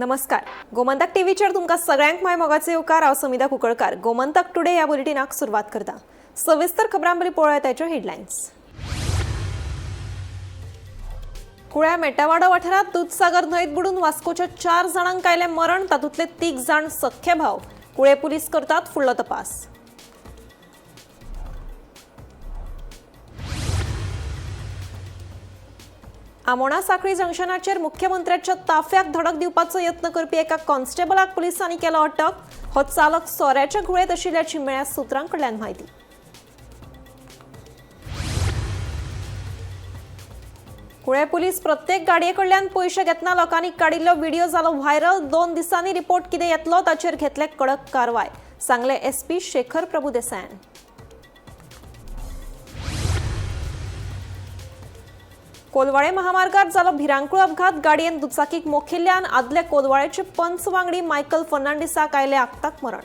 नमस्कार, गोमंतक टीव्हीचेर तुमकां सगळ्यांक my मोगाचे येवकार. हांव समिधा कुंकळकार. गोमंतक टुडे ह्या बुलेटिनाक सुरवात करता. सविस्तर खबरां पळोवया ताच्यो हेडलायन्स. कुळ्या मेटावाडो वाठारांत दुदसागर न्हंयत बुडून वास्कोच्या 4 जाणांक आयलें मरण. तातूंतले 3 जाण सख्खे भाव. कुळे पुलीस करतात फुडलो तपास. आमोणा साखळी जंक्शनाचेर मुख्यमंत्र्याच्या ताफ्याक धडक दिवपाचो यत्न करपी एका कॉन्स्टेबलाक पुलिसांनी केलो अटक. हो चालक सोऱ्याच्या घुळेत आशिल्ल्याची मेळ्ळ्या सूत्रां कडल्यान म्हायती. कुळे पुलीस प्रत्येक गाडये कडल्यान पयशे घेतना लोकांनी काडिल्लो व्हिडिओ जालो व्हायरल. 2 दिसांनी रिपोर्ट कितें येतलो ताचेर घेतले कडक कारवाय, सांगले एसपी शेखर प्रभुदेसायान. कोलवाळे महामार्गार जालो भिरांकूळ अपघात. गाडयेन दुचाकीक मोखिल्ल्यान आदले कोलवाळेचे पंच वांगडी मायकल फर्नांडीसाक आयले आक्ताक मरण.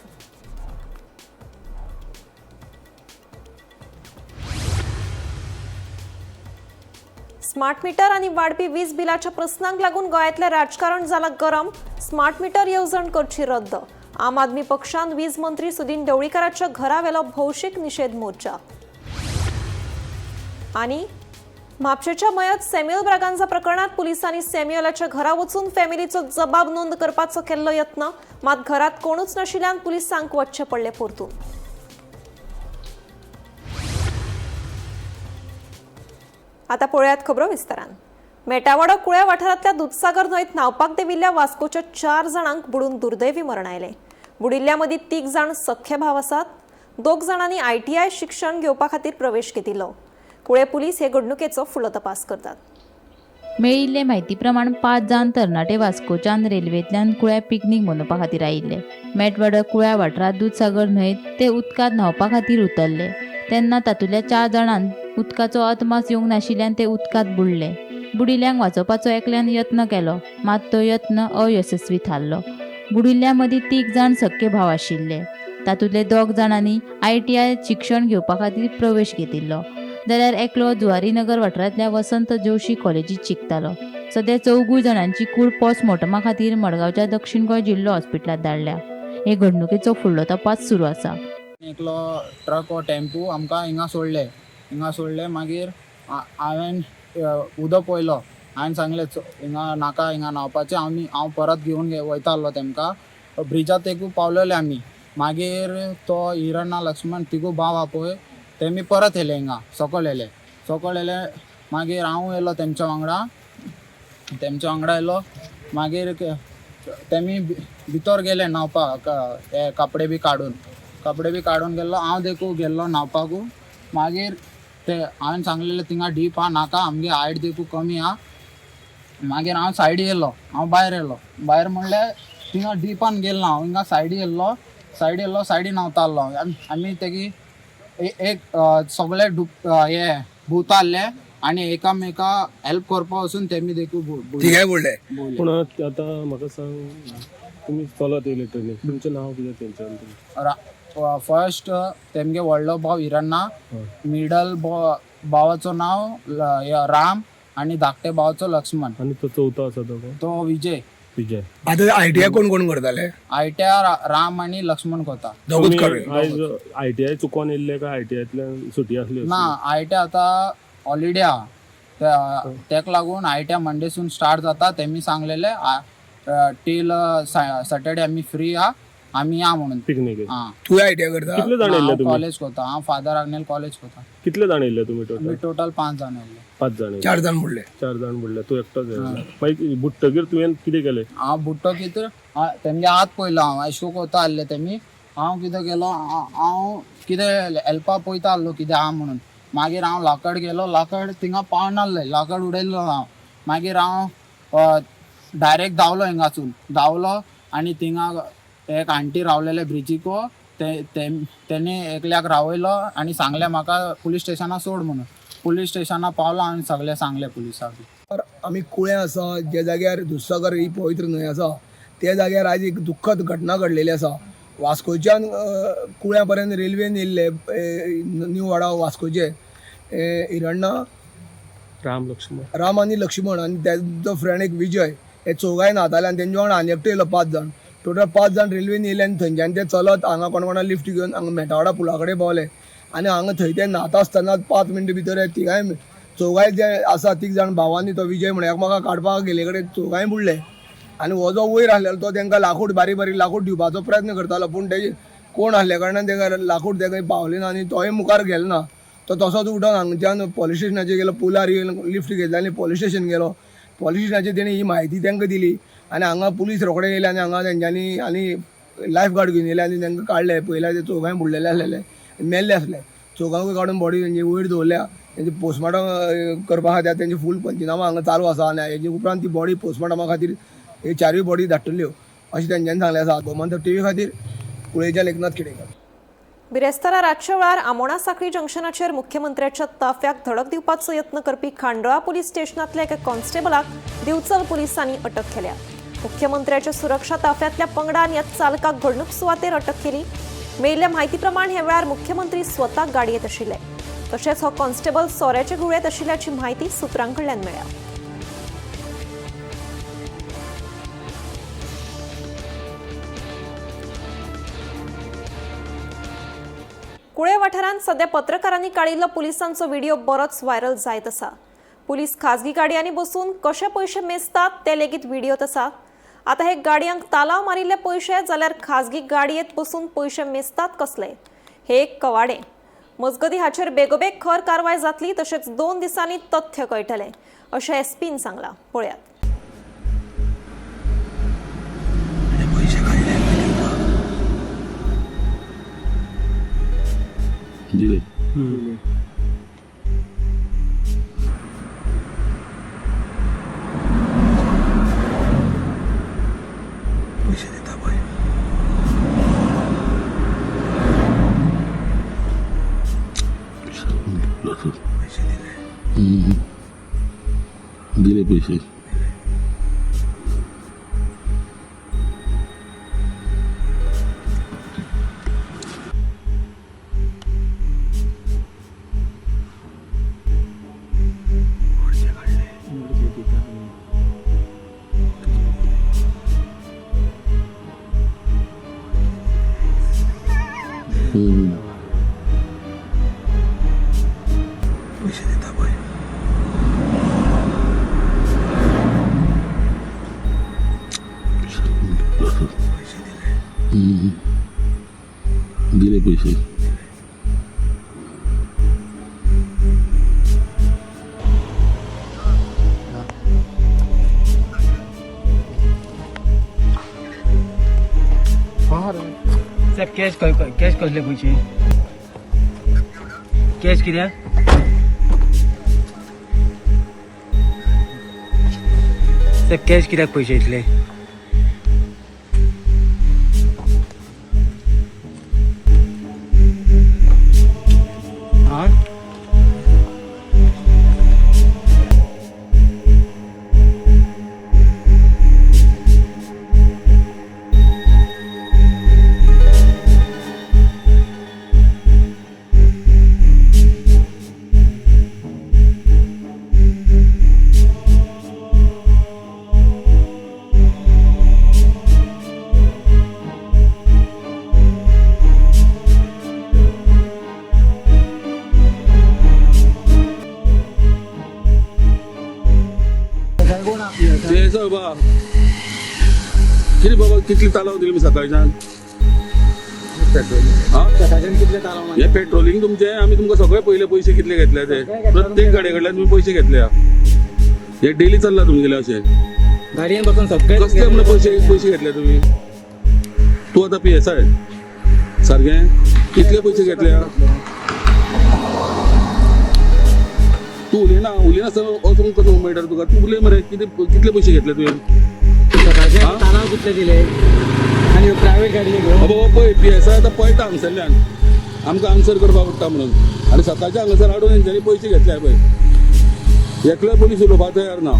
स्मार्ट मीटर आनी वाडपी वीज बिलाच्या प्रस्नांक लागून गोंयांतलें राजकारण जालां गरम. स्मार्ट मीटर येवजण करची रद्द. आम आदमी पक्षान वीज मंत्री सुदिन ढवळीकाराच्या घरा वेलो भौशीक निशेध मोर्चा. आनी म्हापशेच्या मयत सॅम्युअल ब्रागांझा प्रकरणात पुलिसांनी सॅम्युअलाच्या घरा वचून फॅमिलीचो जबाब नोंद करपाचो केल्लो यत्न, मात घरात कोणूच नाशिल्ल्यान पुलिसांक वचचें पडलें परतून. आता पळयात खबरो विस्तारान. मेटावाडो कुळ्या वाठारांतल्या दुदसागर न्हंयत न्हावपाक देविल्ल्या वास्कोच्या 4 जाणांक बुडून दुर्दैवी मरण आयलें. बुडिल्ल्या मदीं 3 जाण सख्खे भाव आसात. 2 जाणांनी ITI शिक्षण घेवपा खातीर प्रवेश घेतिल्लो. कुळे पुलीस हे घडणुकेचो फुडलो तपास करतात. मेळिल्ले म्हायती प्रमाण 5 जाण तरणाटे वास्कोच्यान रेल्वेंतल्यान कुळ्या पिकनीक मनोवपा खातीर आयिल्ले. मेटवाडो कुळ्या वाठारांत दुदसागर न्हंयत ते उदकांत न्हावपा खातीर उतरले तेन्ना तातूंतल्या 4 जाणांक उदकाचो अदमास येवंक नाशिल्ल्यान ते उदकांत बुडले. बुडिल्ल्यांक वाचोवपाचो एकल्यान यत्न केलो, मात तो यत्न अयशस्वी थारलो. बुडिल्ल्या मदीं 3 जाण सख्खे भाव आशिल्ले. तातूंतले 2 जाणांनी ITI शिक्षण घेवपा खातीर प्रवेश घेतिल्लो, जाल्यार एकलो जुवारीनगर वाठारांतल्या वसंत जोशी कॉलेजीत शिकतालो. सद्या 4 जाणांची कूड पोस्टमॉर्टमा खातीर मडगांवच्या दक्षिण गोंय जिल्लो हॉस्पिटलांत धाडल्या. हे घडणुकेचो फुडलो तपास सुरू आसा. एकलो ट्रक वो टेम्पू आमकां हिंगा सोडले. हिंगा सोडले मागीर हांवें उदक पळयलो. हांवें सांगलें हिंगा नाका, हिंगा न्हांवपाचें. हांव परत घेवन वयतालो तेमकां. ब्रिजा तेकू पावलेले आमी. मागीर तो हिरणा लक्ष्मण तिगू भाव आहा पळय, तेमी परत येयले हिंगा सकयल येयले. सकयल येयले मागीर हांव येयलो तेमच्या वांगडा. तेमच्या वांगडा येयलो मागीर तेमी भितर गेले न्हांवपाक. हे कपडे बी काडून, कपडे बी काडून गेल्लो. हांव देखू गेल्लो न्हांवपाकू. मागीर ते हांवें सांगलेलें थिंगा डीप आहा, नाका, आमगे हायट देखू कमी आहा. मागीर हांव सायडी येयलो. हांव भायर येयलो. भायर म्हणल्यार थिंगा डिपान गेलो ना, हांव हिंगा सायडी येयल्लो. सायडी येयल्लो, सायडी न्हांवतालो. आमी तेगी एक सगळे हे भुता आहले आनी एकामेका हेल्प करपा वचून तेमी देखू तिगांय बुडले. पूण आतां म्हाका सांग, तुमी चलत येयले ट्रेनीन, तुमचें नांव कितें तेंच्यान? फर्स्ट तेमगे व्हडलो भाव हिरण्णा, मिडल भावाचो नांव राम आनी धाकटे भावाचो लक्ष्मण. आनी तो चवथो आसा तो कोण? तो विजय. विजय. आतां ITI कोण कोण करताले? ITI राम आनी लक्ष्मण करता. दोगूच करूय. आयज ITI चुकोन येयल्ले काय ITIतल्यान सुटी आसली? ना, ITI आतां हॉलिडे आहा, तेका लागून ITI मंडेसून स्टार्ट जाता. तेमी सांगलेले टील सॅटर्डे आमी फ्री आहा, आमी या म्हणून पिकनीक. तूं ITI करता? कितले जाण येयल्ले तुमी? कॉलेज करता हांव, फादर आग्नेल कॉलेज करता. कितले जाण येयल्ले तुमी टोटल? आमी टोटल 5 जाण येयल्ले. 5 जाण. 4 जाण बुडले. 4 जाण बुडले, तूं एकटोच येयल्लो. मागीर बुडटकीर तुवें कितें केलें? हांव बुडटो कितें, तेमगे हात पळयलो हांव, अशें कोता आहले तेमी. हांव कितें केलो, हांव कितें हेल्पा पळयता आहलो कितें आहा म्हणून. मागीर हांव लाकड गेलो, लाकड थिंगा पावनासलें, लाकड उडयल्लो हांव. मागीर हांव डायरेक्ट धांवलो हिंगासून, धांवलो आनी थिंगा एक आंटी रावलेले ब्रिजीको, तेणी एकल्याक रावयलो आनी सांगलें म्हाका पुलीस स्टेशना सोड म्हणून. पुलीस स्टेशना पावलो आनी सगळें सांगलें पुलिसाक. आमी कुळें आसा, ज्या जाग्यार दुदसागर ही पवित्र न्हंय आसा त्या जाग्यार आयज एक दुख्खद घटना घडलेली आसा. वास्कोच्यान कुळ्या पर्यंत रेल्वेन येयल्ले न्यू वाडा वास्कोचे हिरण्णा, राम लक्ष्मण, राम आनी लक्ष्मण आनी तेजो फ्रेंड एक विजय, हे चौगांय न्हाताले आनी तेंच्या वांगडा आनी एकटो येयलो 5 जाण. टोटल 5 जाण रेल्वेन येयले आनी थंयच्यान ते चलत हांगा कोण कोणा लिफ्ट घेवन हांगा मेटावाडा पुला कडेन पावले आनी हांगा थंय ते न्हाता आसतना 5 मिनटां भितर हे तिगांय चौगांय जे आसा 3 जाण भावांनी तो विजय म्हणून एकमेकाक काडपाक गेले कडेन चौगांय बुडले. आनी हो जो वयर आसलेलो तो तेंकां लाकूड बारीक बारीक लाकूड दिवपाचो प्रयत्न करतालो, पूण तेजे कोण आसल्या कारणान तेका लाकूड तेका पावलें ना आनी तोय मुखार गेलो ना. तो तसोच उठोन हांगच्यान पोलीस स्टेशनाचेर गेलो, पुलार येवन लिफ्ट घेतली आनी पोलीस स्टेशन गेलो. पोलीस स्टेशनाचेर तेणी ही म्हायती तेंकां दिली आनी हांगा पुलीस रोखडे येयले आनी हांगा तेंच्यांनी आनी लायफ गार्ड घेवन येयले आनी तेंकां काडले. पयल्यार ते चौगांय बुडलेले आसलेले, मेल्ले आसले. चौगांकूय काडून बॉडी तेंची वयर दवरल्या. तेंचे पोस्टमार्टम करपा खातीर तेंचे फूल पंचनामा हांगा चालू आसा आनी हेजे उपरांत ती बॉडी पोस्टमार्टमा खातीर हे 4 बॉडी धाडटल्यो अशें तेंच्यांनी सांगलें आसा. गोमंतक टीव्ही खातीर कुळेच्या लेखनाथ खेडेकर. बिरेस्तारा रातच्या वेळार आमोणा साखळी जंक्शनाचेर मुख्यमंत्र्याच्या ताफ्याक धडक दिवपाचो यत्न करपी खांडोळा पुलीस स्टेशनांतल्या एका कॉन्स्टेबलाक दिवचल पुलिसांनी अटक केल्या. मुख्यमंत्र्याच्या सुरक्षा ताफ्यांतल्या पंगडान ह्या चालकाक घडणूक सुवातेर अटक केली. मेळिल्ल्या म्हायती प्रमाण ह्या वेळार मुख्यमंत्री स्वता गाडयेंत आशिल्ले. तशेंच हो कॉन्स्टेबल सोऱ्याचे घुंवळेंत आशिल्ल्याची म्हायती सुत्रां कडल्यान मेळ्ळ्या. कुळे वाठारांत सध्या पत्रकारांनी काडिल्लो पुलिसांचो व्हिडिओ बरोच व्हायरल जायत आसा. पुलीस खाजगी गाडयांनी बसून कशे पयशे मेजतात ते लेगीत व्हिडियोत आसा. आतां हे गाडयांक तालाव मारिल्ले पयशे जाल्यार खाजगी गाडयेंत बसून पयशे मेजतात कसले, हे एक कवाडे. मजगती हाचेर बेगोबेग खर कारवाय जातली, तशेंच 2 दिसांनी तथ्य कळटलें अशें एसपीन सांगलां. पळयात. दिले. पैसे दिता पळय. पैसे दिले. दिले पैसे. पैसे दिता पळय. पैसे दिले. दिले पैसे. साहेब कॅश कॅश कसले पैसे कॅश कित्याक? साहेब कॅश कित्याक पैसे इतले? आं ते बाबा कितें बाबा कितली तालाव दिली मी सकाळच्यान? हे पेट्रोलिंग तुमचे आमी तुमकां सगळे पयले पयशे कितले घेतले ते प्रत्येक गाडये कडल्यान तुमी पयशे घेतले. हे डेली चल्ला तुमगेले अशें. गाडयेन बसून सगळे कसले म्हणून पयशे पयशे घेतले तुमी? तूं आतां पी एस I सारकें कितले पयशे घेतले? तूं उलयना उलयनासतना वचूंक कसो मेळटा तुका? तूं उलय मरे, कितें कितले पयशे घेतले तुवें? सकाळचे तालाव कितले दिले आनी प्रायव्हेट गाडये घेवन बाबा पळय पी एस I आतां पळटा हांगसरल्यान आमकां आन्सर करपाक पडटा म्हणून. आनी सकाळच्या हांगासर हाडून तेंच्यांनी पयशे घेतले पळय. एकलोय पोलीस उलोवपाक तयार ना.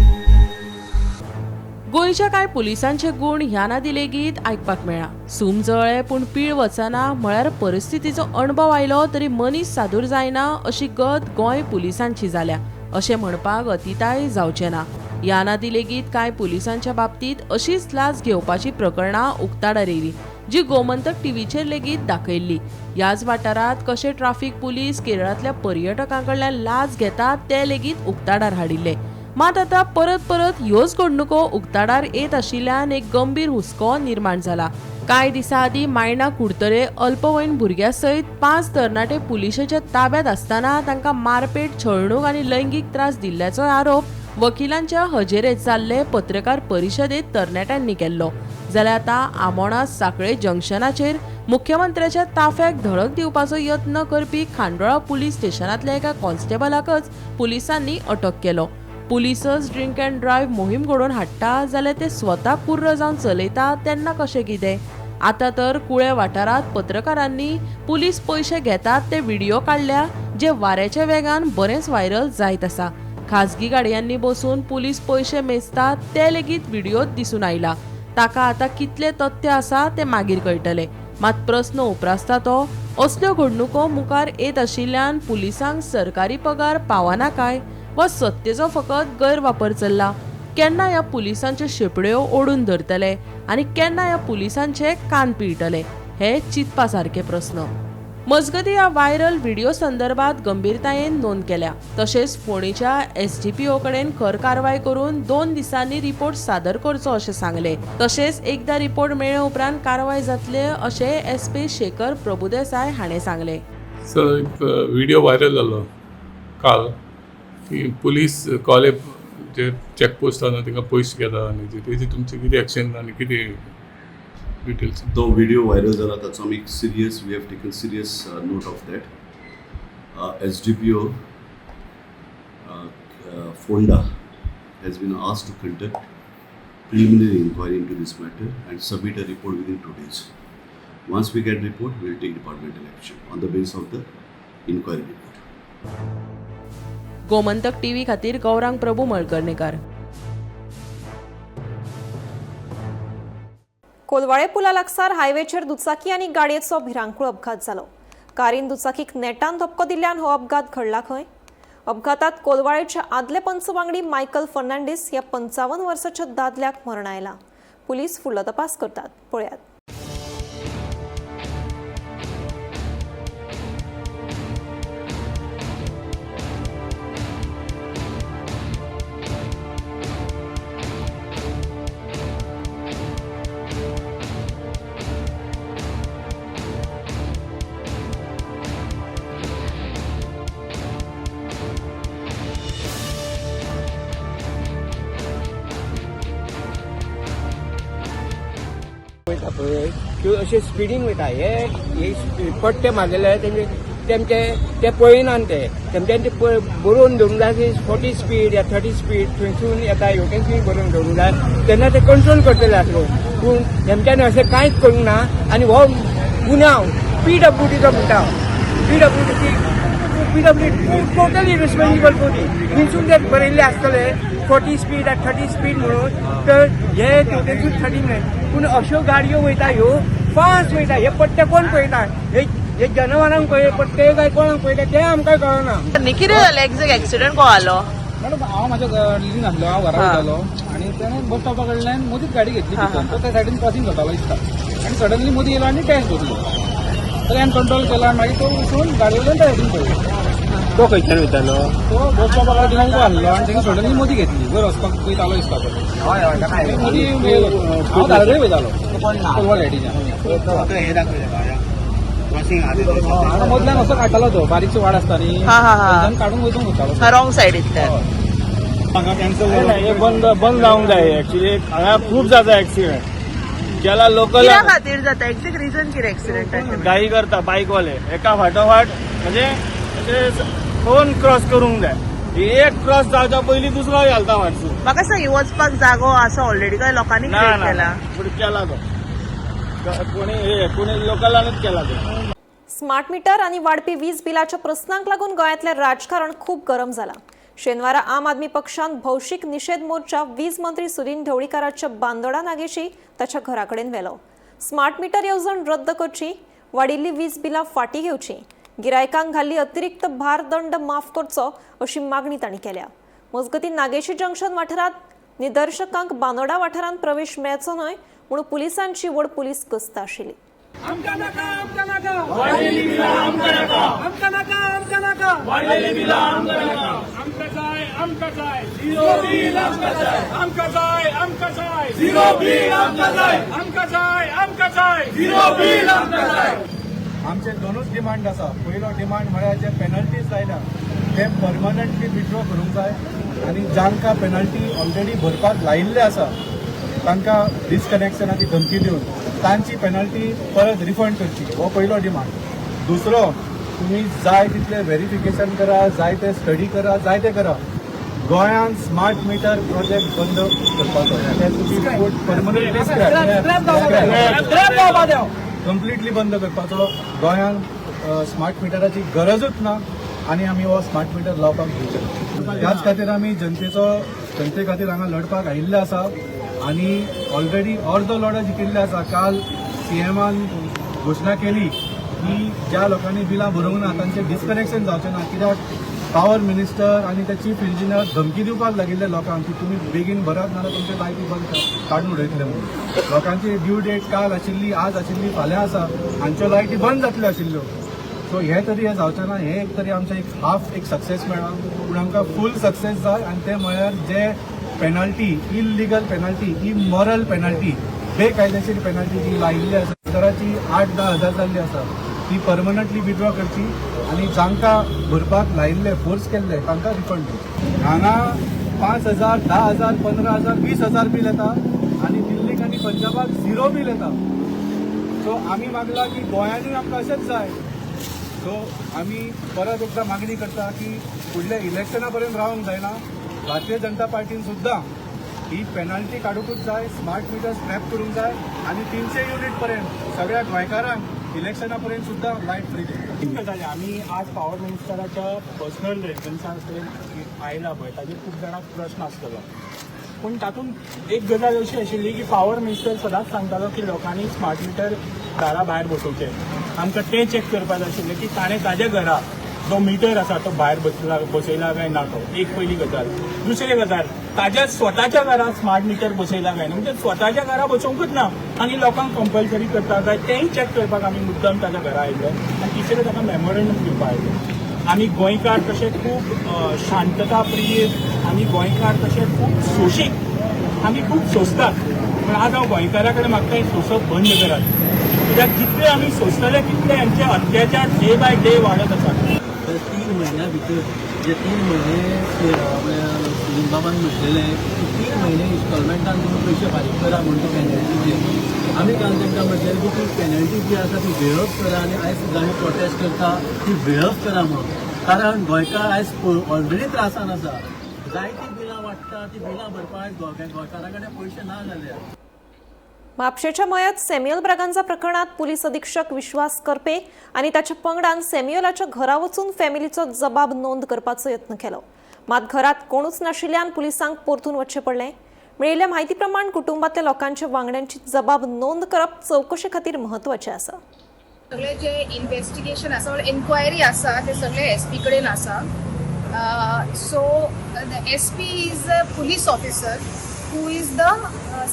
गोंयच्या कांय पुलिसांचे गूण ह्या नादी लेगीत आयकपाक मेळ्ळा. सूम जळ्ळे पूण पीळ वचना म्हळ्यार परिस्थितीचो अणभव आयलो तरी मनीस सादूर जायना अशी गत गोंय पुलिसांची जाल्या अशें म्हणपाक अतिताय जावचें ना. ह्या नादी लेगीत कांय पुलिसांच्या बाबतीत अशीच लाच घेवपाची प्रकरणां उक्ताडार येयली, जी गोमंतक टीव्हीचेर लेगीत दाखयल्ली. ह्याच वाठारांत कशे ट्राफीक पुलीस केरळांतल्या पर्यटकां कडल्यान लाच घेतात ते लेगीत उक्ताडार हाडिल्ले. मात आतां परत परत ह्योच घडणुको उक्ताडार येत आशिल्ल्यान एक गंभीर हुस्को निर्माण जाला. कांय दिसां आदीं मायणा कुडतरे अल्पवयीन भुरग्या सयत 5 तरणाटे पुलिशेच्या ताब्यांत आसतना तांकां मारपेट, छळणूक आनी लैंगीक त्रास दिल्ल्याचो आरोप वकिलांच्या हजेरेत जाल्ले पत्रकार परिशदेत तरणाट्यांनी केल्लो. जाल्यार आतां आमोणा साखळे जंक्शनाचेर मुख्यमंत्र्याच्या ताफ्याक धडक दिवपाचो यत्न करपी खांडोळा पुलीस स्टेशनांतल्या एका कॉन्स्टेबलाकच पुलिसांनी अटक केलो. पुलिसच ड्रिंक अँड ड्रायव्ह मोहीम घडोवन हाडटा जाल्यार ते स्वता कुर्र जावन चलयता तेन्ना कशें कितें? आतां तर कुळे वाठारांत पत्रकारांनी पुलीस पयशे घेतात ते व्हिडिओ काडल्या, जे वाऱ्याच्या वेगान बरेंच व्हायरल जायत आसा. खाजगी गाडयांनी बसून पुलीस पयशे मेजतात ते लेगीत व्हिडिओत दिसून आयला. ताका आतां कितले तथ्य आसा ते मागीर कळटले. मात प्रस्न उप्रासता तो असल्यो घडणुको मुखार येत आशिल्ल्यान पुलिसांक सरकारी पगार पावना काय वा सत्तेचो फकत गैरवापर चल्ला? केन्ना ह्या पुलिसांच्यो शेपड्यो ओडून धरतले आनी केन्ना ह्या पुलिसांचे कान पिळटले हे चिंतपा सारके प्रस्न. मजगतीं ह्या व्हायरल व्हिडिओ संदर्भात गंभीरतायेन नोंद केल्या. तशेंच फोंडेच्या SDPO कडेन खर कारवाय करून 2 दिसांनी रिपोर्ट सादर करचो अशें सांगलें. तशेंच एकदा रिपोर्ट मेळ्ळे उपरांत कारवाय जातले अशें SP Shekhar Prabhudesai हाणें सांगलें. सर, एक व्हिडिओ व्हायरल जालो काल की पुलीस कॉले जे चॅकपोस्ट आसा तांकां पयशे घेता आनी तेजी तुमची कितें एक्शन आनी कितें डिटेल्स? तो व्हिडिओ व्हायरल जाला ताचो आमी serious, we have taken serious note of that. SDPO Ponda has been asked to conduct preliminary inquiry into this matter and submit a report within 2 days. Once we get report, we will take departmental action on the basis of the inquiry report. Gomantak TV खातीर गौरांग प्रभू मळकर्णेकर. कोलवाळे पुला लागसार हायवेचेर दुचाकी आनी गाडयेचो भिरांकूळ अपघात जालो. कारीन दुचाकीक नेटान धपको दिल्ल्यान हो अपघात घडला खंय. अपघातात कोलवाळेचे आदले पंच वांगडी मायकल फर्नांडीस ह्या 55 वर्साच्या दादल्याक मरण आयला. पुलीस फुडलो तपास करतात. पळयात. वयता पळय त्यो अशे स्पिडीन वयता. हे पट्टे मारलेले तेंचे तेमचे ते पळयनात ते तेमच्यानी ते बरोवन दवरूंक जाय की 40 स्पीड या 30 स्पीड थंयसून येता हेवटेनसून बरोवन दवरूंक जाय तेन्ना ते कंट्रोल करतले आसलो. पूण तेमच्यानी अशें कांयच करूंक ना. आनी हो गुन्यांव PWDचो म्हणटा, PWD totally responsible for थंयसून ते बरयल्ले आसतले 40 स्पीड या 30 स्पीड म्हणून, तर हे तेवटेनसून 30 न्हय. पूण अश्यो गाडयो वयता ह्यो फास्ट वयता. हे पट्टे कोण पळयता? हे जनावरांक पळय पट्टे काय कोणाक पळयता ते आमकां कळना. कितें जालें एक्झॅक्ट एक्सिडंट कोण आलो? मॅडम, हांव म्हाज्या लिलीन आसलो, हांव घरा वयतालो आनी तेणें बस स्टॉपा कडल्यान मदींच गाडी घेतली भितर. तो त्या सायडीन क्रॉसींग करतालो दिसता आनी सडनली मदीं येयलो आनी डॅश धरलो. तर हांवें कंट्रोल केला आनी मागीर तो वचून गाडये वयल्यान त्या सायडीन पळयलो. तो खंयच्यान वयतालो? तो बस स्टॉपा कडेन उबो आसलो आनी तेणें सडनली मदीं घेतली. वयर वचपाक वयतालो दिसता पळय. हय हय, मदीं येयलो. हांव धारगळे वयतालो कोलवाळ सायडीच्यान. हांगा मदल्यान असो काडटालो तो, बारीकसो वाड आसता न्ही थंयच्यान काडून वचूंक वतालो रॉंग सायडींतल्यान. हांगा कॅन्सल हे बंद बंद जावंक जाय. एक्चुली हांगा खूब जाता एक्सिडेंट. ज्याला लोकल कित्या खातीर जाता एक्झॅक्ट रिजन कितें एक्सिडंटाचें? घाई करता बायकवाले एका फाटोफाट, म्हणजे अशे दोन क्रॉस करूंक जाय. एक क्रॉस जावच्या पयलीं दुसरो घालता फाटसून. म्हाका सांग, वचपाक जागो आसा ऑलरेडी काय लोकांनी ना क्रिएट ना केला? पूण केला तो कोणी कोणी लोकलानूच केला तो. स्मार्ट मीटर आणि वाढपी वीज बिलाच्या प्रस्नांक लागून गोंयांतलें राजकारण खूब गरम जालां. शेनवारा आम आदमी पक्षान भौशीक निषेध मोर्चा वीज मंत्री सुदिन ढवळीकाराच्या बांदोडा नागेशी ताच्या घरा कडेन व्हेलो. स्मार्ट मीटर येवजण रद्द करची, वाडिल्ली वीज बिलां फाटीं घेवची, गिरायकांक घाल्ली अतिरिक्त भार दंड माफ करचो अशी मागणी तांणी केल्या. मजगतीं नागेशी जंक्शन वाठारांत निदर्शकांक बांदोडा वाठारांत प्रवेश मेळचो न्हय म्हूण पुलिसांची व्हड पुलीस गस्त आशिल्ली. आमकां नाका, आमकां नाका, वाडलेली बिलां आमकां नाका, आमकां नाका, आमकां नाका, वाडलेली बिलां आमकां नाका, आमकां जाय, आमकां जाय, झिरो बील आमकां जाय, आमकां जाय, आमकां जाय, झिरो बील आमकां जाय, आमकां जाय, आमकां जाय, झिरो बील आमकां जाय. आमचे दोनूच डिमांड आसा. पयलो डिमांड म्हळ्यार जे पेनल्टीज लायल्या ते परमनंटली विड्रॉ करूंक जाय आनी जांकां पेनल्टी ऑलरेडी भरपाक लायिल्ले आसा तांकां डिस्कनेक्शनाची धमकी दिवन तांची पेनल्टी परत रिफंड करची, हो पयलो डिमांड. दुसरो, तुमी जाय तितलें व्हेरिफिकेशन करा, जाय ते स्टडी करा, जाय ते करा, गोंयांत स्मार्ट मिटर प्रोजेक्ट बंद करपाचो. ते तुमी परमनंटली कंप्लिटली बंद करपाचो. गोंयांत स्मार्ट मिटराची गरजूच ना आनी आमी हो स्मार्ट मिटर लावपाक दिवचे ना. ह्याच खातीर आमी जनते खातीर हांगा लढपाक आयिल्ले आसा आनी ऑलरेडी अर्दो लढो जिखिल्ले आसा. काल सीएमान घोशणा केली की ज्या लोकांनी बिलां भरूंक ना तांचें डिस्कनेक्शन जावचें ना, कित्याक पावर मिनिस्टर आनी ते चीफ इंजिनियर धमकी दिवपाक लागिल्ले लोकांक की तुमी बेगीन भरात नाजाल्यार तुमचे लायटी बंद काडून उडयतले म्हणून. लोकांची ड्यू डेट काल आशिल्ली, आज आशिल्ली, फाल्यां आसा, हांच्यो लायटी बंद जातल्यो आशिल्ल्यो. सो हे तरी हें जावचें ना, हें एक तरी आमचें एक हाफ एक सक्सेस मेळ्ळा, पूण आमकां फूल सक्सेस जाय. आनी तें म्हळ्यार जे penalty, illegal penalty, immoral penalty, बेकायदेशीर पेनल्टी जी लायिल्ली आसा मिटराची 8-10 हजार जाल्ली आसा, ती परमनंटली विड्रॉ करची आनी जांकां भरपाक लायिल्ले, फोर्स केल्ले तांकां रिफंड दिवचे. हांगा 5,000, 10,000, 15,000, 20,000 बील येता आनी दिल्लीक आनी पंजाबाक झिरो बील येता. सो आमी मागला की गोंयांतूय आमकां अशेंच जाय. सो आमी परत एकदां मागणी करता की फुडल्या इलेक्शना पर्यंत रावंक जायना, भारतीय जनता पार्टीन सुद्दां ही पेनल्टी काडूंकूच जाय, स्मार्ट मिटर स्क्रॅप करूंक जाय आनी 300 युनिट पर्यंत सगळ्या गोंयकारांक इलेक्शना पर्यंत सुद्दां लायट फ्री दिवची. जालें, आमी आज पावर मिनिस्टराच्या पर्सनल रेजिडन्सा कडेन आयला पळय, ताजेर खूब जाणांक प्रस्न आसतलो. पूण तातूंत एक गजाल अशी आशिल्ली की पावर मिनिस्टर सदांच सांगतालो की लोकांनी स्मार्ट मिटर दारा भायर बसोवचें. आमकां तें चॅक करपाक जाय आशिल्लें की ताणें ताज्या घरा जो मिटर आसा तो भायर बसयला काय ना, तो एक पयली गजाल. दुसरी गजाल, ताज्या स्वताच्या घरा स्मार्ट मिटर बसयला काय ना, म्हणजे स्वताच्या घरा बसोवंकूच ना आनी लोकांक कंपल्सरी करता काय तेंय चॅक करपाक आमी मुद्दम ताज्या घरा आयिल्ले. आनी तिसरें, ताका मेमोरेंडम दिवपाक आयिल्ले. आमी गोंयकार तशे खूब शांतता प्रिय, आमी गोंयकार तशे खूब सोशीक, आमी खूब सोंसतात. पूण आज हांव गोंयकारा कडेन मागता, हें सोंसप बंद करात, कित्याक जितले आमी सोंसतले तितले हांचे अत्याचार डे बाय डे वाडत आसात. 3 म्हयन्या भितर जे 3 म्हयने सुनील बाबान म्हटलेलें की 3 म्हयने इन्स्टॉलमेंटान तुमी पयशे फारीक करा म्हूण ते पेनल्टीचे, आमी काल तांकां म्हटलें की ती पेनल्टी जी आसा ती वेळप करा आनी आयज सुद्दां आमी प्रोटेस्ट करता ती वेळप करा म्हणून. कारण गोंयकार आयज ऑलरेडी त्रासान आसा, जायतीं बिलां वाडटा, ती बिलां भरपाक आयज गोंयकारा कडेन पयशे ना जाल्या. म्हापशेच्या मयत सॅम्युअल ब्रागांझा प्रकरणात पोलीस अधीक्षक विश्वास करपे आनी ताच्या पंगडान सॅम्युअलाच्या घरा वचून फॅमिलीचो जबाब नोंद करपाचो यत्न केलो. मात घरात कोणूच नाशिल्ल्यान पुलिसांक परतून वचचें पडलें. मेळिल्ल्या म्हायती प्रमाण कुटुंबातल्या लोकांच्या वांगड्यांची जबाब नोंद करप चवकशे खातीर म्हत्वाचें आसा. सगळे जे इन्व्हेस्टिगेशन आसा, एन्क्वायरी आसा, ते सगळे एसपी कडेन आसा. So the SP is a police officer who is the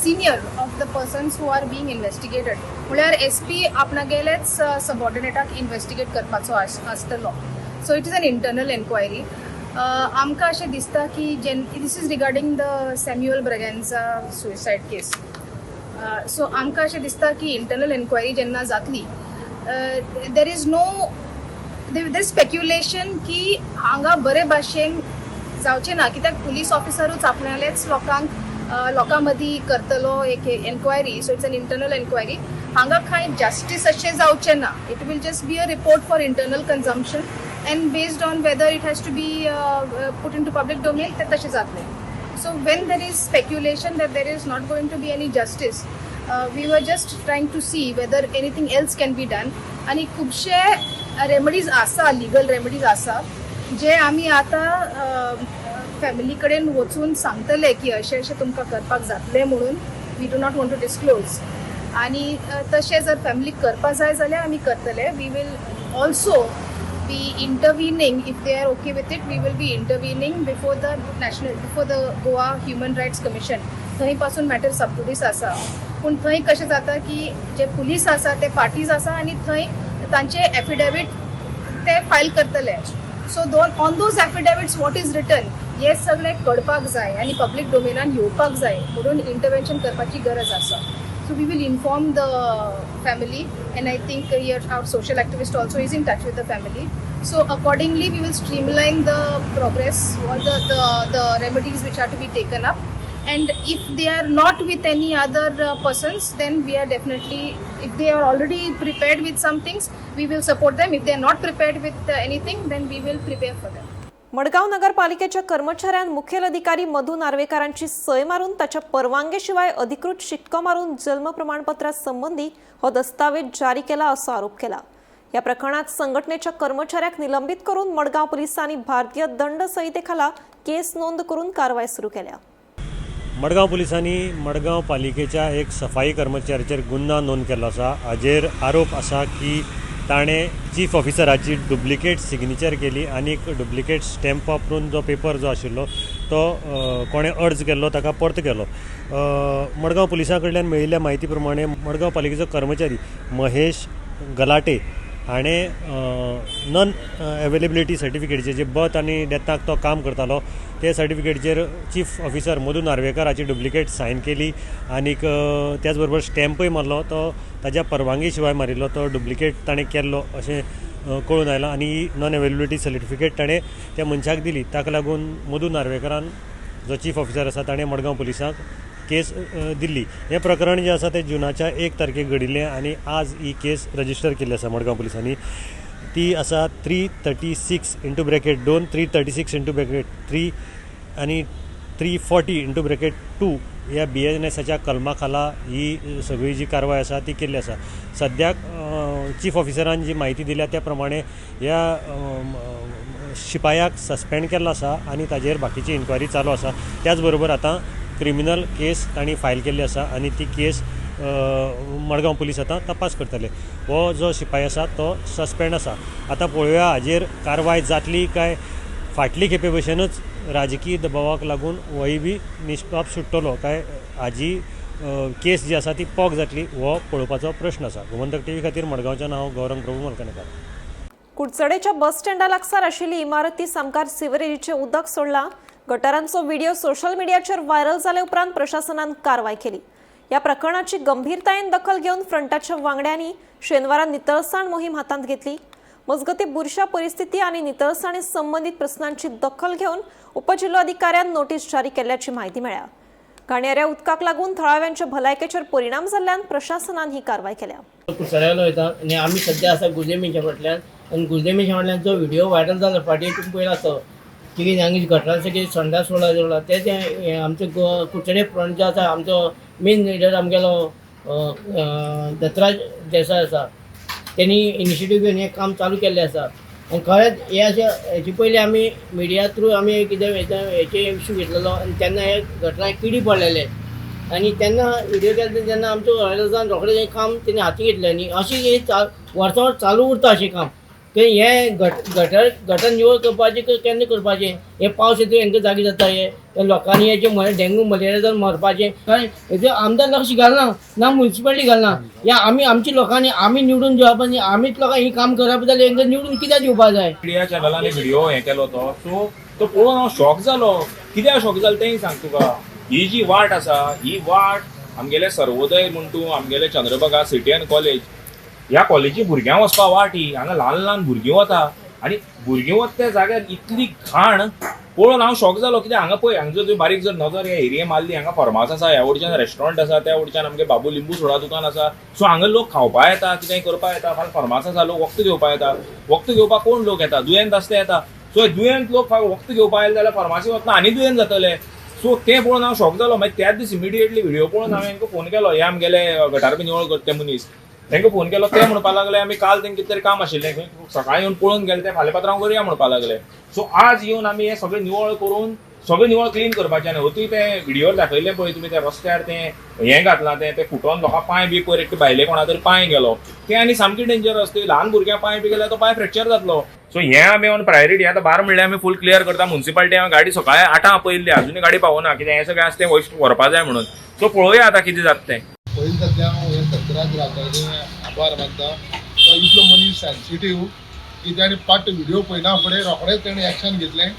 senior of the persons who are being investigated. म्हळ्यार एस पी आपणागेलेच सबॉर्डिनेटाक इन्व्हेस्टिगेट करपाचो आसतलो. So it is an internal enquiry. आमकां अशें दिसता की this is regarding the Samuel Braganza suicide case. So आमकां अशें दिसता की इंटरनल एन्क्वायरी जेन्ना जातली, there is no there speculation की हांगा बरे भाशेन जावचें ना, कित्याक पुलीस ऑफिसरूच आपणालेच लोकांक लोकां मदीं करतलो एक enquiry. So it's an internal enquiry. हांगा कांय जस्टीस अशें जावचें ना. It will just be a report for internal consumption and based on whether it has to be put into public domain तें तशें जातलें. So when there is speculation that there is not going to be any justice, we were just trying to see whether anything else can be done. आनी खुबशे remedies आसा, legal remedies आसा, जे आमी आतां family कडेन वचून सांगतले की अशें अशें तुमकां करपाक जातलें म्हणून. We do not want to disclose. आनी तशें जर फॅमिलीक करपा जाय जाल्यार आमी करतले. We will also be intervening if they are okay with it. We will be intervening before the national, before the Goa Human Rights Commission. थंय पासून मॅटर सबजुडीस आसा, पूण थंय कशें जाता की जे पुलीस आसा ते पार्टीज आसा आनी थंय तांचे एफिडेवीट ते फायल करतले. सो दोन on those affidavits what is written हे सगळें कळपाक जाय आनी पब्लीक डोमेनान येवपाक जाय म्हणून इंटरवेन्शन करपाची गरज आसा. So we will inform the family and I think here our social activist also is in touch with the family. So accordingly we will streamline the progress or the remedies which are to be taken up. And if they are not with any other persons, then we are definitely, if they are already prepared with some things, we will support them. If they are not prepared with anything, then we will prepare for them. Madgaon नगरपालिकेच्या कर्मचाऱ्यान मुखेल अधिकारी मधू नार्वेकारांची सय मारून ताच्या परवानगेशिवाय अधिकृत शिक्को मारून जन्म प्रमाणपत्रा संबंधी हो दस्तावेज जारी केला असो आरोप केला. या प्रकरणात संघटनेच्या कर्मचाऱ्याक निलंबित करून मडगांव पोलिसांनी भारतीय दंड संहितेखाला केस नोंद करून कारवाय सुरू केल्या. मडगांव पुलिसांनी मडगांव पालिकेच्या एक सफाई कर्मचाऱ्याचेर गुन्यांव नोंद केल्लो आसा. हाजेर आरोप आसा की ताणें चीफ ऑफिसराची डुप्लिकेट सिग्नेचर केली आनी डुप्लिकेट स्टॅम्प वापरून जो पेपर जो आशिल्लो तो कोणें अर्ज केल्लो ताका परत केलो. मडगांव पुलिसां कडल्यान मेळिल्ल्या म्हायती प्रमाणे मडगांव पालिकेचो कर्मचारी महेश गलाटे हाणें नॉन अवेलेबिलिटी सर्टिफिकेटचेर जे बर्थ आनी डेथाक तो काम करतालो ते सर्टिफिकेटचेर चीफ ऑफिसर मधू नार्वेकर हाची डुप्लिकेट सायन केली आनीक त्याच बरोबर स्टॅम्पय मारलो, तो ताज्या परवानगी शिवाय मारिल्लो, तो डुप्लिकेट ताणें केल्लो अशें कळून आयलां आनी ही नॉन अवेलेबिलिटी सर्टिफिकेट ताणें त्या मनशाक दिली. ताका लागून मधू नार्वेकरान जो चीफ ऑफिसर आसा ताणें मडगांव पुलिसांक केस दिल्ली. हें प्रकरण जें आसा तें जुनाच्या 1 तारखेक घडिल्लें आनी आज ही केस रजिस्टर केल्ली आसा मडगांव पुलिसांनी. ती आसा 336 इंटू ब्रॅकेट 2, 336 इंटू ब्रॅकेट 3 आनी 340 इंटू ब्रॅकेट 2 ह्या BNSच्या कलमा खाला ही सगळी जी कारवाय आसा ती केल्ली आसा. सद्याक चीफ ऑफिसरान जी म्हायती दिल्या त्या प्रमाणे ह्या शिपायाक सस्पेंड केल्लो आसा आनी ताजेर बाकीची इन्क्वायरी चालू आसा. त्याच बरोबर आतां क्रिमिनल केस तांणी फायल केल्ली आसा आनी ती केस मडगांव पुलीस आतां तपास करतले. हो जो शिपाय आसा तो सस्पेंड आसा. आतां पळोवया हाजेर कारवाय जातली काय फाटली खेपे भशेनूच राजकीय दबावाक लागून होय बी निष्पाप सुट्टलो काय हाजी केस जी आसा ती पोक जातली हो पळोवपाचो प्रश्न आसा. गोमंतक टीव्ही खातीर मडगांवच्यान हांव गौरंग प्रभू मलकानेकार. कुडचडेच्या बस स्टँडा लागसार आशिल्ली इमारती सामकार सिवरेजीचें उदक सोडलां. गटारांचो व्हिडिओ सोशल मिडियाचेर व्हायरल जाले उपरांत प्रशासनान कारवाय केली. या प्रकरणाची गंभीरतायेन दखल घेवन फ्रंटाच्या वांगड्यांनी शेनवारा नितळसाण मोहीम हातांत घेतली. मजगती बुरशा परिस्थिती आनी नितळसाणी संबंदीत प्रस्नांची दखल घेवन उपजिल्होधिकाऱ्यान नोटीस जारी केल्ल्याची म्हायती मेळ्ळ्या. घाणयाऱ्या उदकाक लागून थळाव्यांच्या भलायकेचेर परिणाम जाल्ल्यान प्रशासनान ही कारवाय केल्या. कुडचड्यालो वयता आनी आमी सद्या आसा गुजलेमिशा फाटल्यान आनी गुजलेमिशा फाटल्यान जो व्हिडिओ व्हायरल जालो फाटीं तुमी पळयला तो की हांगा गटरान सगळें संडास सोडला जोडला तेजें आमचो कुडचडे फ्रंट जो आसा आमचो मेन लिडर आमगेलो दत्तराज देसाय आसा तेणी इनिशिएटीव घेवन हें काम चालू केल्लें आसा. आनी खरेंच हें अशें हेचे पयलीं आमी मिडिया थ्रू आमी कितें हेचे इशू घेतलेलो आनी तेन्ना हे गटरान किडी पडलेले आनी तेन्ना व्हिडिओ केले तेन्ना आमचो व्हायरल जावन रोखडें हें काम तेणी हाती घेतलें आनी अशें हें वर्सां वर्स चालू उरता अशें काम. ते हें गटर गटर निवळ करपाचें केन्ना करपाचें हे पावस येता हेंकां जागे जाता हे लोकांनी हेचे डेंगू मलेरिया जावन मरपाचें. कारण हेजे आमदार लक्ष घालना ना मुन्सिपालिटी घालना. ह्या आमी आमच्या लोकांनी आमी निवडून दिवप आनी आमीच लोकांक ही काम करप जाल्यार हेंकां निवडून कित्याक दिवपा जाय. मिडिया चॅनलांनी व्हिडिओ हें केलो तो सो तो पळोवन हांव शॉक जालो. कित्याक शॉक जालो तेंय सांग तुका. ही जी वाट आसा ही वाट आमगेले सर्वोदय म्हण तूं आमगेले चंद्रभागा सिटी एंड कॉलेज ह्या कॉलेजी भुरग्यांक वचपा वाट ही हांगा ल्हान ल्हान भुरगीं वता आनी भुरगीं वता त्या जाग्यार इतली घाण पळोवन हांव शॉक जालो. कित्याक हांगा पळय हांगा जर तुवें बारीक जर नजर ह्या एरिये मारली हांगा फार्मास आसा, ह्या वटच्यान रेस्टॉरंट आसा, त्या वटच्यान आमगे बाबू लिंबू सोडा दुकान आसा. सो हांगा लोक खावपा येता, कितेंय करपा येता. फाल्यां फार्मास आसा, लोक वखद घेवपा येता. वखद घेवपाक कोण लोक येता? दुयेंत आसता येता. सो दुयेंत लोक वखद घेवपा आयले जाल्यार फार्मासी वतना आनी दुयेंत जातले. सो तें पळोवन हांव शॉक जालो. मागीर त्याच दीस इमिडिएटली व्हिडिओ पळोवन हांवें हांकां फोन केलो. हे आमगेले गटार बी निवळ करता ते मनीस तांकां फोन केलो. ते म्हणपाक लागले आमी काल तांकां कितें तरी काम आशिल्लें, सकाळी येवन पळोवन गेले ते, फाल्यां पात्रांव करुया म्हणपाक लागले. सो आज येवन आमी हें सगळें निवळ करून सगळें निवळ क्लीन करपाचें. आनी अतूय ते व्हिडियोर दाखयल्लें पळय तुमी, त्या रस्त्यार तें हें घातलां तें तें फुटोन लोकां पांय बी पयर एकटे भायले कोणा तरी पांय गेलो, तें आनी सामकी डेंजरस. ते ल्हान भुरग्यां पांय बी गेल्यार तो पांय फ्रॅक्चर जातलो. सो हें आमी ऑन प्रायोरिटी आतां 12 म्हणल्यार आमी फूल क्लियर करता. मुन्सिपालिटी हांवें गाडी सकाळी 8 आपयल्ली, अजुनूय गाडी पावना, कित्याक हें सगळें आसा तें वस्ट व्हरपा जाय म्हणून. सो पळोवया आतां कितें जाता तें. पयलीं सद्या हांव हें सत्यराज रावताचे आभार मानता. तो इतलो मनीस सेन्सिटीव की ताणें पाट व्हिडियो पळयना फुडें रोखडेंच ताणें एक्शन घेतलें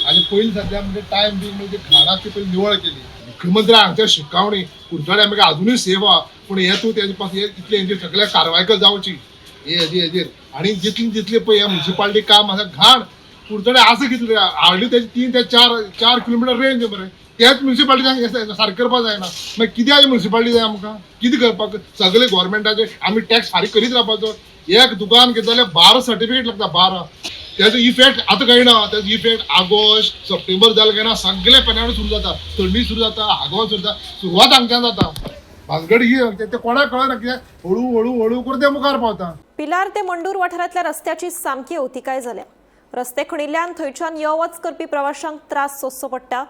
आनी पयलीं सद्या म्हणजे टायम बी म्हणजे घाण आसा ती पयलीं निवळ केली. मुख्यमंत्री हांगच्या शिटकावणी कुडचडे आमकां आजुनूय सेफ आहा, पूण हें तूं तेजे पासून इतले हेंची सगळ्या कारवाय जावची हे हेजेर. आनी जितली जितली पळय ह्या मुन्सिपालिटी काम आसा घाण कुडचडे आसा कितले हार्डली तेजे 3 ते 4 किलोमिटर रेंज मरे, तेच मुन्सिपालिटी सारकें करपाक जायना. मागीर कित्याक मुन्सिपालिटी जाय आमकां, कितें करपाक? सगळे गोवोरमेंटाचे आमी टॅक्स फारीक करीत रावपाचो. एक दुकान घेतलें जाल्यार 12 सर्टिफिकेट लागता, 12. तेजो इफेक्ट आतां कळना, तेजो इफेक्ट ऑगस्ट सप्टेंबर जालें काय ना सगळे पेनावळ सुरू जाता, थंडी सुरू जाता, आगोस्त सुरू जाता, सुरवात हांगच्यान जाता. भानगड ही तें कोणाक कळना, कित्याक हळू हळू हळू करून ते मुखार पावता. पिलार ते मंडूर वाठारांतल्या रस्त्याची सामकी अवतिकाय जाल्या. रस्ते खणिल्ल्यान थंयच्यान यो वच करपी प्रवाशांक त्रास सोंसचो पडटा.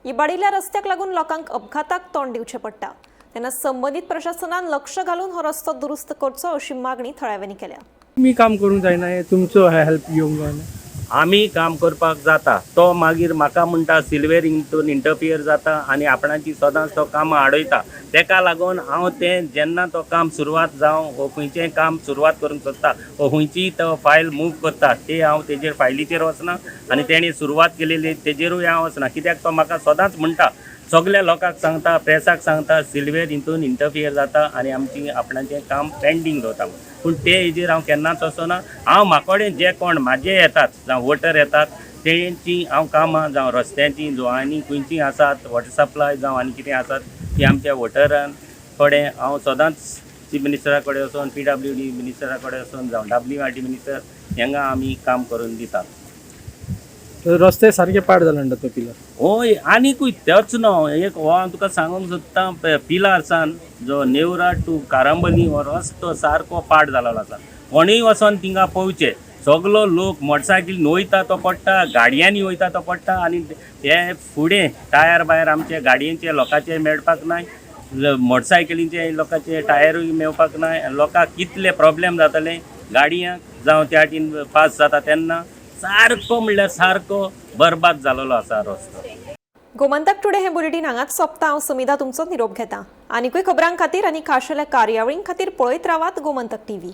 इबाडिल्ल्या रस्त्याक लागून लोकांक अपघाताक तोंड दिवचें पडटा. तेन्ना संबंदीत प्रशासनान लक्ष घालून हो रस्तो दुरुस्त करचो अशी मागणी थळाव्यांनी केल्या. तुमी काम करूंक जायना, हें तुमचो हेल्प घेवंक जायना. आमी काम करपाक जाता, तो मागीर म्हाका म्हणटा सिल्वेर हितून इंटरफियर जाता आनी आपणाची सदांच तो कामां आडयता. तेका लागून हांव तें जेन्ना तो काम सुरवात जावं वो खंयचें काम सुरवात करूंक सोदता वो खंयची तो फायल मूव करता ते हांव तेजेर फायलीचेर वचना आनी तेणी सुरवात केलेली तेजेरूय हांव वचना, कित्याक तो म्हाका सदांच म्हणटा, सगल्या लोकांक सांगता, प्रेसाक सांगता सिल्वेर हितून इंटरफियर जाता आनी आमची आपणाचें काम पेंडींग दवरता. पूण ते हेजेर हांव केन्नाच वचना. हांव म्हाकोडेन जे कोण म्हाजे येतात जावं वोटर येतात तेंची हांव कामां जावं रस्त्यांची जो आनी खंयचीं आसात वॉटर सप्लाय जावं आनी कितें आसात ती आमच्या वोटरान कडेन हांव सदांच चीफ मिनिस्टरा कडेन वचोन, PWD मिनिस्टरा कडेन वचोन जावं WRD minister हांगा आमी काम करून दितात. रस्ते सारके पाड जाले म्हणटा तो पिलार. हय, आनीकूय तेच न्हू, एक हो हांव तुका सांगूंक सोदतां, पिलारसान जो नेवरा टू कारांबली हो रस्तो सारको पाड जालेलो आसा. कोणूय वचोन थिंगा पळोवचें, सगलो लोक मोटरसायकलीन वयता तो पडटा, गाडयांनी वयता तो पडटा आनी हे फुडें टायर भायर आमचे गाडयेचे लोकांचे मेळपाक नाय, मोटरसायकलींचे लोकांचे टायरूय मेळपाक नाय. लोकांक कितले प्रॉब्लेम जातले गाडयांक जावं त्या वाटेन पास जाता तेन्ना सारको म्हणल्यार सारको बरबाद जालेलो आसा रस्तो. गोमंतक टुडे हे बुलेटीन हांगाच सोंपता. हांव सुमिधा तुमचो निरोप घेता. आनीकूय खबरां खातीर आनी खाशेल्या कार्यावळीं खातीर पळयत रावात गोमंतक टीव्ही.